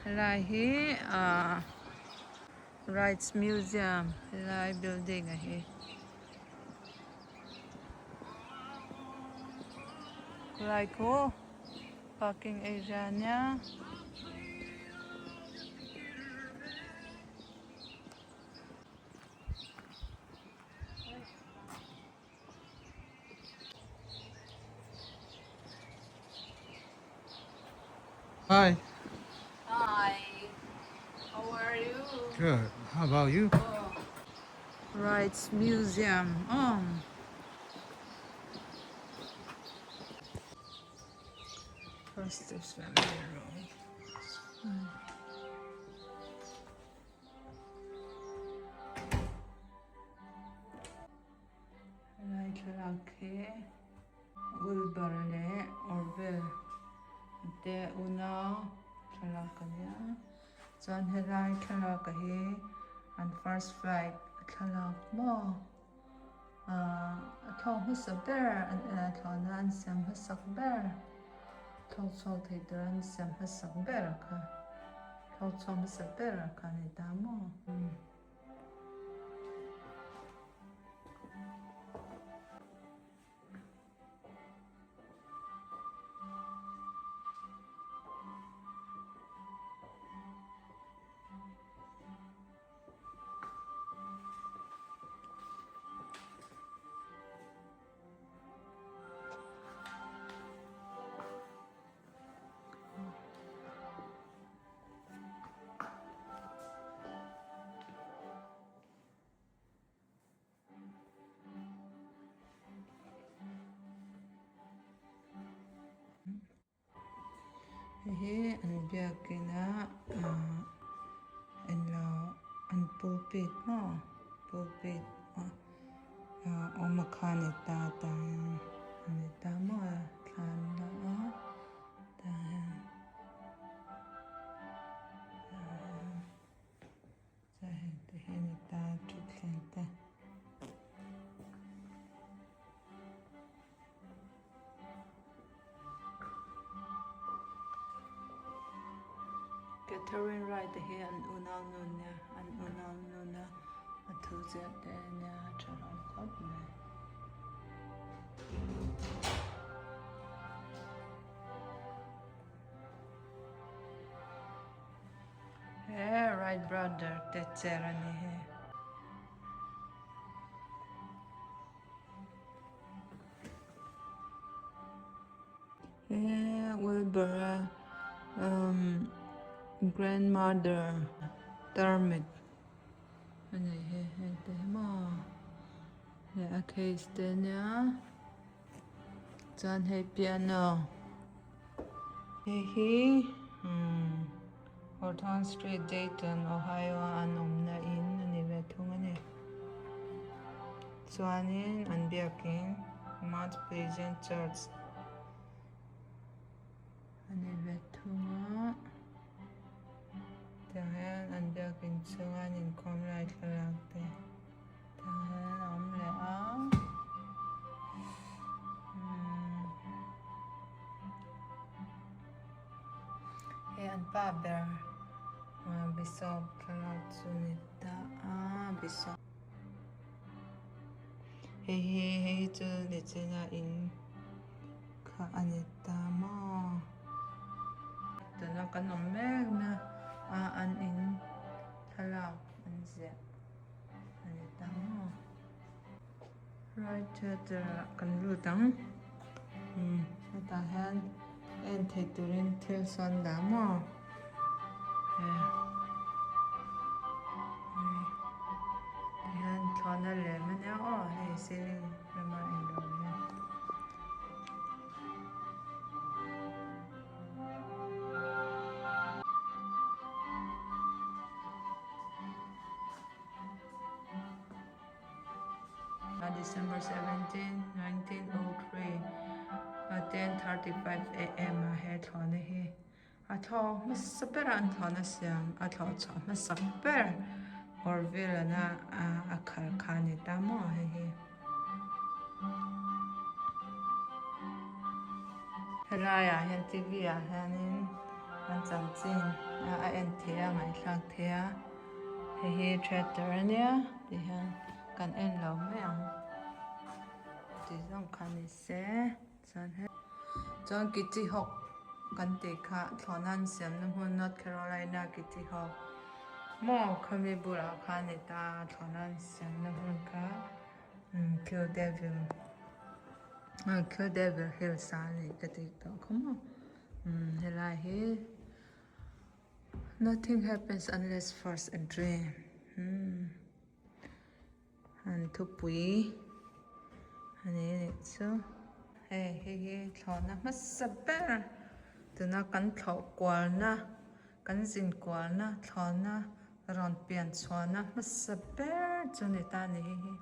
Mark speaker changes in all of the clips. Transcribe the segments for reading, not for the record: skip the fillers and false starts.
Speaker 1: Helai hi ahh Wrights Museum helai building a hi. Khulai khu parking area a nia.
Speaker 2: Hi.
Speaker 1: Hi. How are you?
Speaker 2: Good. How about you?
Speaker 1: Oh. Wrights Museum. Oh. First is family room. Helai thlalak hi Wilbur leh Orville te unau thlalak a nia chuan helai thlalak hi an first flight thlalak maw ahh a thawk hmasa ber thlawhna an siam hmasak ber thlawk chhuak thei tura an siam hmasak ber kha thlawk chhuak hmasa ber kha a ni ta maw. Hei hi an biakin a ah englo an pulpit maw pulpit ah awm a kha a ni ta tah hian a ni ta maw thla an la a tah hian. Catherine Wright te hi an unau nu nia an unau nu na a thu ziah te nia a tha hlawm khawp mai. He Wright brother te chair a ni hi. He Wilbur a umm grandmother tarmit a ni hi hei te hi maw leh a case te ania chuan hei piano. Hei hi umm Horton Street Dayton Ohio a an awmna in a ni ve thung a ni. Chuanin an biakin Mount Pleasant Church a ni ve thung a. Tiang hian an biakin chunga an inkhawm lai thlalak te. Tiang hian a awm leh a hei an pa ber bishop thlalak chu ni ta a bishop hei hi hei chu nichina in kha a ni ta maw tuna kan awm mek na a an in thlalak an ziah. A ni ta maw? Right theatre ah kan lut ang. Umm hetah hian en theih turin thil sawn dah maw? He hei tihian thlawhna lem a nia aw hei ceiling lama inrawn hian. December 17, 1903, 10:35 a.m. a he thlawhna hi a thlawh hmasa ber a an thlawhna siam a thlawh chhuah hmasak ber Orville ana a khal kha a ni ta maw hei hi. Helaiah hian T_V ah hianin an chanchin. a en theih a ngaihthlak theih a hei hi theatre ania tihian kan en lo mai ang tih zawng kha ni se chuan he chuan kitty hawk kan tih kha thlawhna an siamna hmun North Carolina kitty hawk maw khami bulah khan a ni ta thlawhna an siamna hmun kha. Kill Devil Kill Devil Hills a ni ka tih tawh kha maw helai hi nothing happens unless first a dream an thupui a ni anih chu hei hei hi thlawhna hmasa ber tuna kan thlawh kualna kan zin kualna thlawhna. Rawn pian chhuahna hmasa ber chu ni ta ni hi hi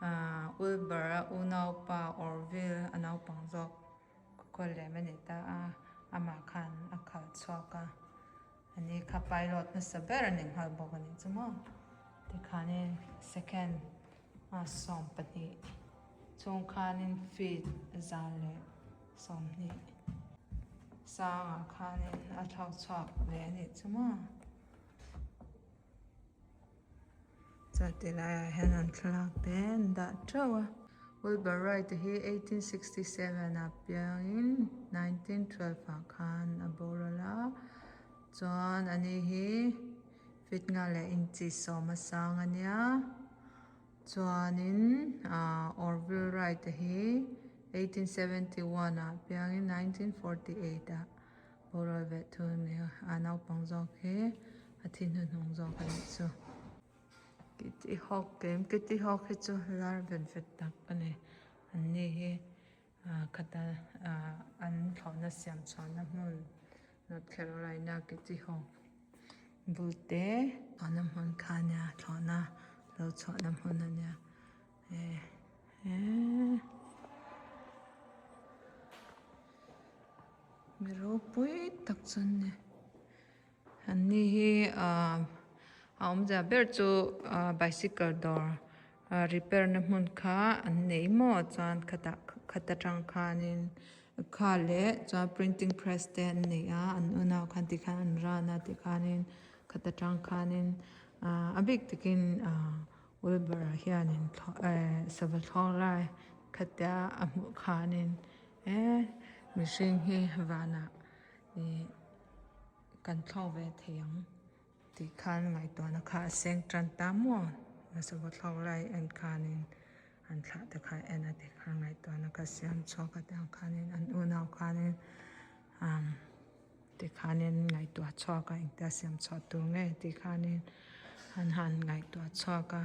Speaker 1: ahh Wilbur a unaupa Orville a naupang zawk khaw lem a ni ta a amah khan a khalh chhuak a ani kha pilot hmasa ber a ni nghal bawk a nih chu maw tikhanin second a 20 chhung khanin feet 120 sangah khanin a thlawk chhuak leh a nih chu maw. Chuan ti laiah hian an thlalak te an dah teuh a Wilbur Wright hi 1867 ah piangin 1912 ah khan a boral a chuan ani hi feet nga leh inchi sawm a sang a nia chuanin ah Orville Wright hi 1871 ah piangin 1948 ah. Boral ve thung a nia a naupang zawk hi a thi hnuhnung zawk a nih chu Kitty Hawk kem Kitty Hawk hi chu lar vet vet tak a ni an ni hi ah khata ah an thlawhna siam chhuahna hmun North Carolina Kitty Hawk bul te thlawhna hmun kha a nia thlawhna lo chhuahna hmun a nia eh eh. Mi ropui tak chu an ni. An ni hi ahh a awmzia ber chu ahh bicycle dawr ahh repair na hmun kha an nei maw chuan khatah khat atang khanin kha leh chuan printing press te an nei a an unau khan tikhan an run a tikhanin khat atang khanin ahh a bik takin ahh Wilbur ah hianin eh sava thlawk lai khatia a hmuh khanin. He mihring hi vanah ih kan thlawk ve thei ang tih khan ngaihtuahna kha a seng tan ta maw sava thlawk lai en khanin an thlah te kha en a tih khan ngaihtuahna kha siam chhuak a tiang khanin an unau khanin ah tikhanin ngaihtuah chhuak a engtia siam chhuah tur nge tih khanin an han ngaihtuah chhuak a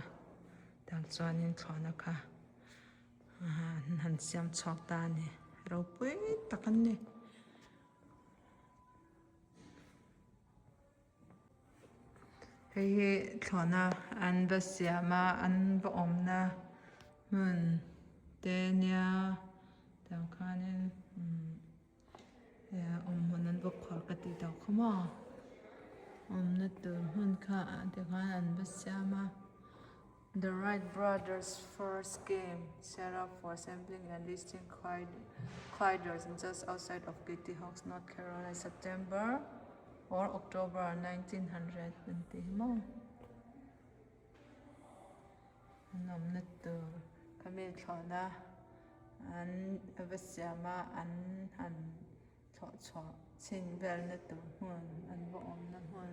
Speaker 1: tiang chuanin thlawhna kha. An han siam chhuak ta a ni ropui tak an ni. Hei hi thlawhna an va siam a an va awmna hmun te nia tiang khanin umm awm hmun an va khuar ka tih tawh kha maw awmna tur hmun kha tikhan an va siam a. The Wright Brothers first game set up for assembling and listing gliders just outside of Kitty Hawk, North Carolina, September or October 1900 an ti hi maw. An awmna tur khami thlawhna an va siam a an han Thlawh chhuah chhin velna tur hmun an va awmna hmun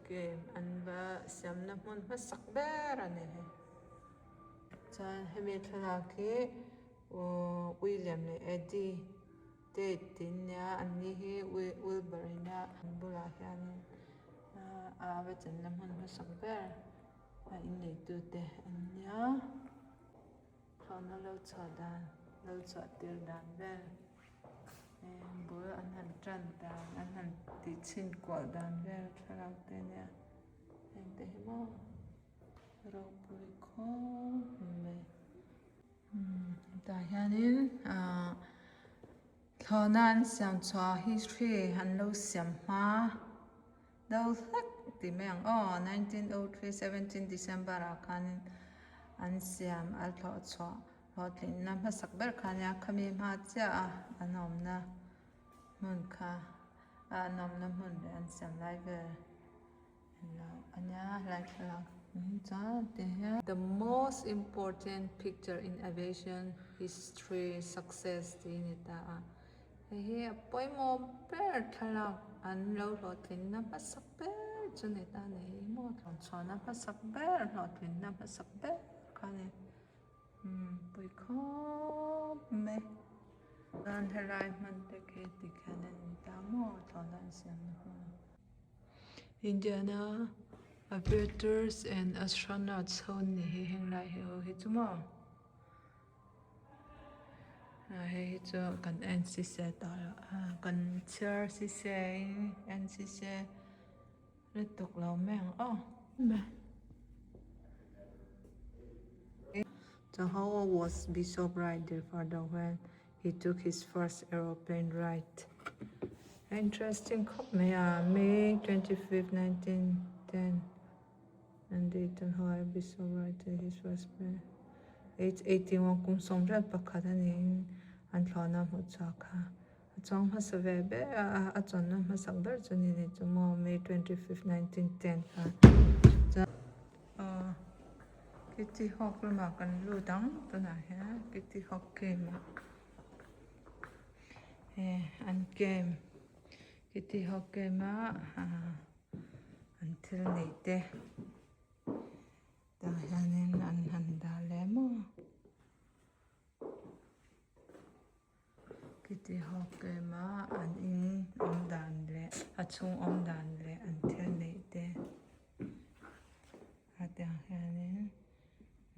Speaker 1: game an va siamna hmun hmasak ber a ni hei. Chuan hemi thlalak hi uhh William leh Eddie te tin nia an ni hi Wilbur ina an bulah hianin a va chenna hmun hmasak ber a inneitute an nia. Thlawhna lo chhuah dan lo chhuah tir dan vel bul an han tan dan an han tih chhin kual dan vel thlalak te ania heng te hi maw ropui khawp mai tah hianin ahh thlawhna an siam chhuah history an lo siam hma. Do hlek tih mai ang aw 1903 17 December ah khanin an siam a thlawh chhuah hlawhtlinna hmasak ber kha ania khami hma chiah a an awmna hmun kha. a an awmna hmun leh an siam lai vel a nia helai thlalak chuan ti hian the most important picture in aviation history success tih a ni ta a hei hi a pawimawh ber thlalak an lo hlawhtlinna hmasak ber chu ni ta a ni hi maw chhuahna hmasak ber hlawhtlinna hmasak ber kha a ni. Umm pui khawp mai chuan helai hman te khi tikhian a ni ta maw thlawhna an siam na hmun Indiana aviators and astronauts ho an ni hi heng lai hi ho hi chu maw ah hei hi chu kan en si se tawh lo a kan chhiar si se in en si se lutuk lo mai ang aw. The Howell was Bishop Wright their father when he took his first aeroplane ride. Interesting khawp mai a, May 25, 1910 and Dayton Howell Bishop Wright took his first plane. Age 81 kum sawmriat pakhat a niin an thlawhna hmuh chhuak kha. A chuang hmasa ve ber a, a chuanna hmasak ber chu ni ni chu maw May 25, 1910 kha. Chuan aw Kitty Hawk lamah kan lut ang tunah hian Kitty Hawk game ah he an game Kitty Hawk game a an thil neih te tah hianin an han dah leh maw. Kitty Hawk game a an in awm dan leh a chhung awm dan leh an thil neih te a tiang hianin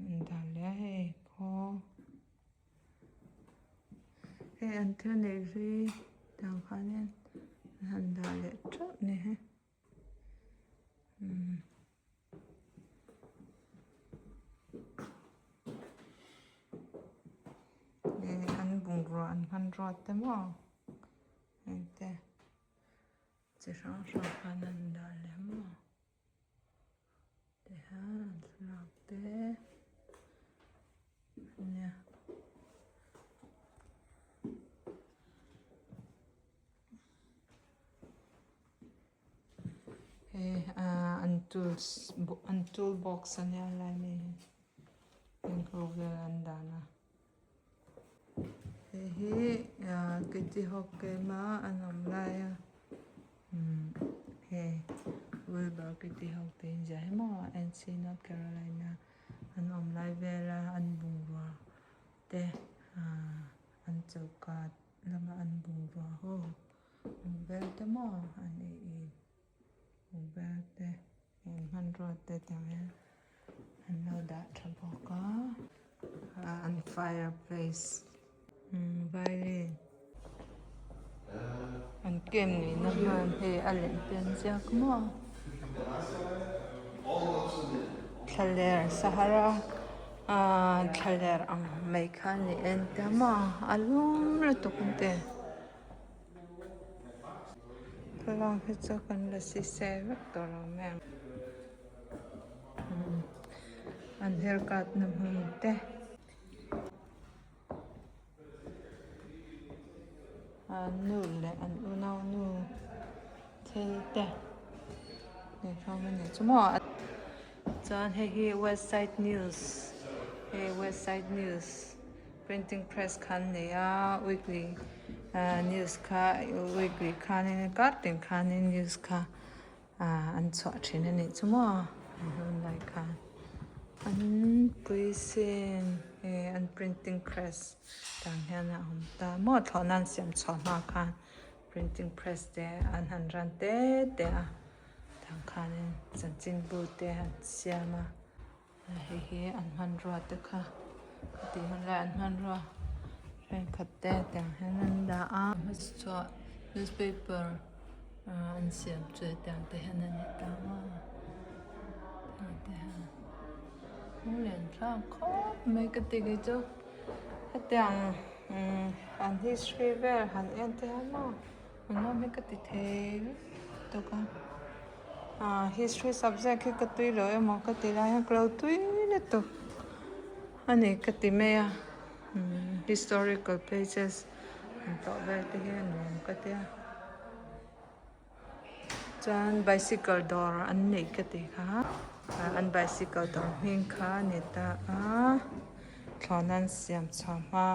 Speaker 1: an dah leh a hei khaw hei an thil neih hi tiang khanin an han dah leh theuh a ni hi. An bungrua an hmanrua te maw heng te chi hrang hrang khan an dah leh maw tihian an thlalak te ania. Hei ah an tools an tool box a nia lai mi hi heng ho vel an dan a hei hi ah kitty hawk game a an awm lai a umm hei wilbur kitty hawk tih a inziah hi maw N C North Carolina an awm lai vel a an bungrua te ah an choka lama an bungrua ho an vel te maw an ei in an vel te an hmanrua te tiang hian an lo dah tha bawk a an fireplace umm violin an camp neihna hman hei a lem te an ziak maw thlaler sahara ahh thlaler ang mai kha a ni en ta maw a lum lutuk ang te. Thlalak hi chu kan la sise vek tawh lo mai ang an haircut na hmun te an nu leh an unau nu thil te nih hlawm a ni chu maw chuan hei hi website news hei website news. Printing press kha an nei a weekly ah news kha weekly khanin kar tin khanin news kha ah an chhuah thin a nih chu maw an hun lai khan an puisin eh an printing press tang hian a awm ta maw thlawhna an siam chhuah hma khan printing press te an han ran te te a tang khanin chanchinbu te an siam a. Hei hi an hmanrua te kha ka tih hun lai an hmanrua thenkhat te tiang hian an dah a chhuah newspaper an siam chu hetiang te hian a ni ta maw hetiang te hian a lian thlak khawp mai ka ti kei chu hetiang an history vel han en te hian maw engmah hi ka ti thei lutuk a. Ah history subject hi ka tui lo emaw ka ti lai a ka lo tui lutuk a ni ka ti mai a historical places an tlawh vel te hi a nuam ka tia. Chuan bicycle dawr an neih ka tih kha an bicycle dawr hming kha a ni ta a thlawhna an siam chhuah hma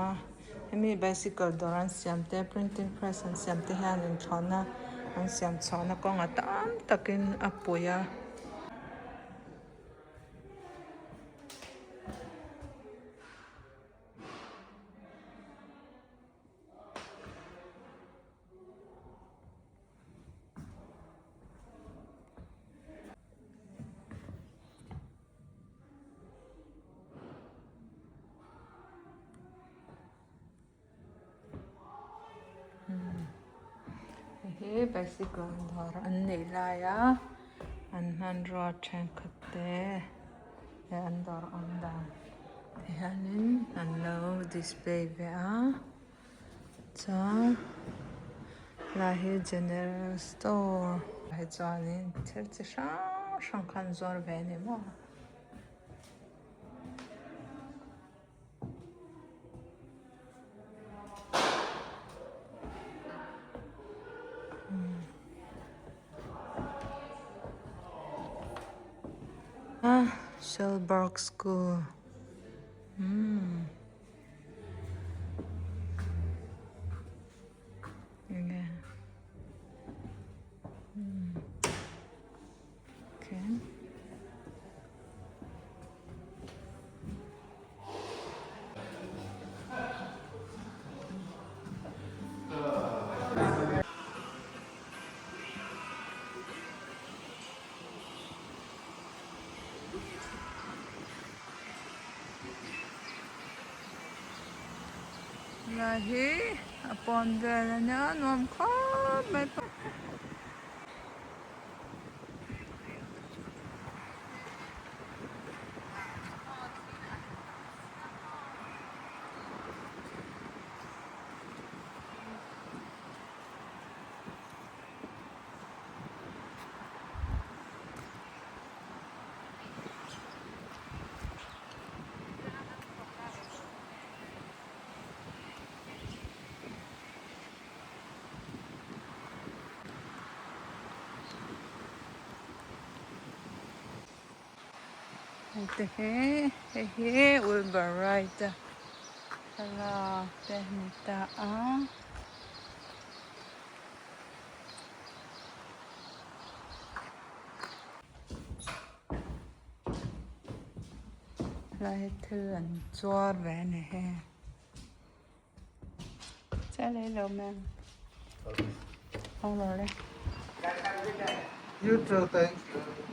Speaker 1: hemi bicycle dawr an siam te printing press an siam te hian in thlawhna an siam chhuahna kawngah tam takin a pui a. Hei hi bicycle dawr an neih lai a an hmanrua thenkhat te leh an dawr awm dan ti hianin an lo display ve a. Chuan lai hi general store ah hi chuanin thil chi hrang hrang kha an zuar ve a ni maw. Selborg school umm. Enge umm okay. Lai hi a pawn vel a nia nuam khawp mai pawh. Hei te hi hei hi Wilbur Wright a thlalak te a ni ta a. Helai hi thil an chuar ve a ni he. Che lei lo mai ang. Ho lo le.
Speaker 2: You too, thank you.